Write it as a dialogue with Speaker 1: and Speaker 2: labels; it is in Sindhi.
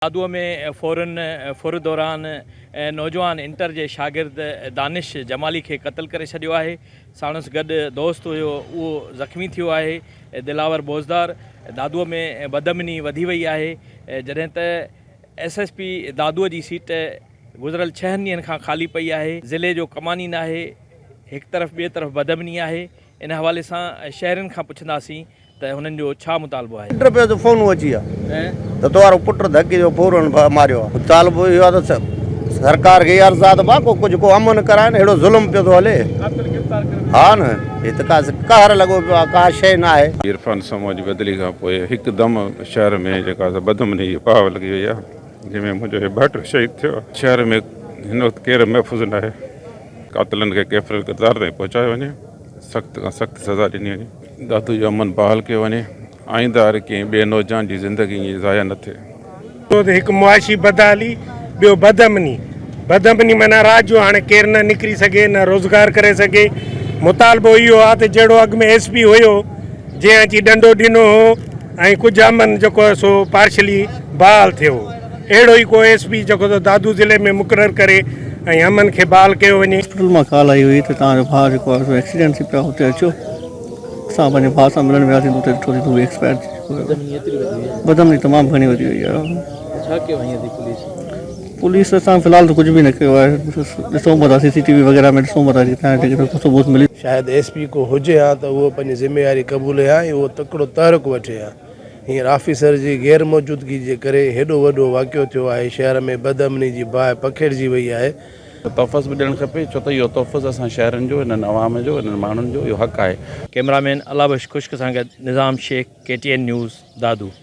Speaker 1: دادوء ۾ ڦورن ڦر دوران نوجوان انٽر جي شاگرد دانش جمالي کي قتل ڪري ڇڏيو آهي، ساڻس گڏ دوست هيو اهو زخمي ٿيو آهي، دلاور بوزدار دادوء ۾ بدامني وڌي وئي آهي، جڏهن ته ايس ايس پي دادوء جي سيٽ گذريل ڇهن ڏينهن کان خالي پئي آهي، ضلعي جو ڪماني ناهي، هڪ طرف ٻئي طرف بدامني آهي، ان حوالي سان شهرين کان پڇنداسين ته هنن جو ڇا مطالبو آهي.
Speaker 2: پٽ پيو ته فون اچي ويا ته تو وارو پٽ ڌڪي جو ڦورن ماريو آ. مطالبو اهو آ ته سرڪار کي عرض آ ته ڀا ڪو ڪجهه ڪو امن ڪرائين ههڙو ظلم پيو ٿو هلي. ها نه هي ته ڪا قهر لڳو پيو آ ڪا شيء نه آهي.
Speaker 3: عرفان سمون جي بدلي کان پوء هڪدم شهر ۾ جيڪا سا بدامني جي باهه لڳي وئي آ جنهن ۾ منهنجو هي ڀائٽو شهيد ٿيو آ. شهر ۾ هن وقت ڪير محفوظ ناهي قاتلن کي ڪيفر ڪردار تائين پهچايو وڃي. سخت کان سخت سزا ڏني وڃي. دادو جو امن بحال ڪيو وڃي. آئنده هر ڪنهن ٻئي نوجوان جي زندگي ائين ضايع نه ٿئي.
Speaker 4: هڪ معاشي بدحالي ٻيو بدامني، بدامني معنيٰ رات جو هاڻي ڪير نه نڪري سگهي نه روزگار ڪري سگهي، مطالبو اهو آهي ته جهڙو اڳ ۾ ايس پي هيو جنهن اچي ڏنڊو ڏنو هو ۽ ڪجهه امن جيڪو آهي سو پارشلي بحال ٿيو هو اهڙو ئي ڪو ايس پي جيڪو سو دادو ضلعي ۾ مقرر ڪري ۽ امن کي بحال ڪيو وڃي.
Speaker 5: هاسپيٽل مان ڪال آئي هئي ته توهان جو ڀاء جيڪو آهي سو ايڪسيڊنٽ ٿي پيو آهي اتي اچو اسان پنهنجي ڀاء سان ملڻ وياسين ته اتي ڏٺوسين ته هو ايڪسپائر ٿي چڪو هيو. بدامني تمام گهڻي وڌي وئي آهي.
Speaker 1: ڇا ڪيو هينئر تائين پوليس؟
Speaker 5: پوليس اسان في الحال ته ڪجهه به نه ڪيو آهي ڏسون پيا ٿا سي سي ٽي وي وغيره ۾ ڏسون پيا ٿا جيڪڏهن ڪجهه ثبوت ملي.
Speaker 6: شايد ايس پي ڪو هجي ها ته اهو پنهنجي ذميواري قبولي ها ۽ اهو تڪڙو تحرڪ وٺي ها. هينئر آفيسر جي غير موجودگي جي ڪري هيڏو وڏو واقعو ٿيو آهي، شهر ۾ بدامني جي باهه پکيڙجي وئي آهي.
Speaker 3: تحفظ به ڏيڻ کپي ڇو ته اهو تحفظ اسان شهرين جو انهن عوام جو انهن ماڻهن جو اهو حق آهي.
Speaker 1: ڪئميرا مين الله بخش خشڪ سان گڏ Nizam Shaikh, K T N news, Dadu.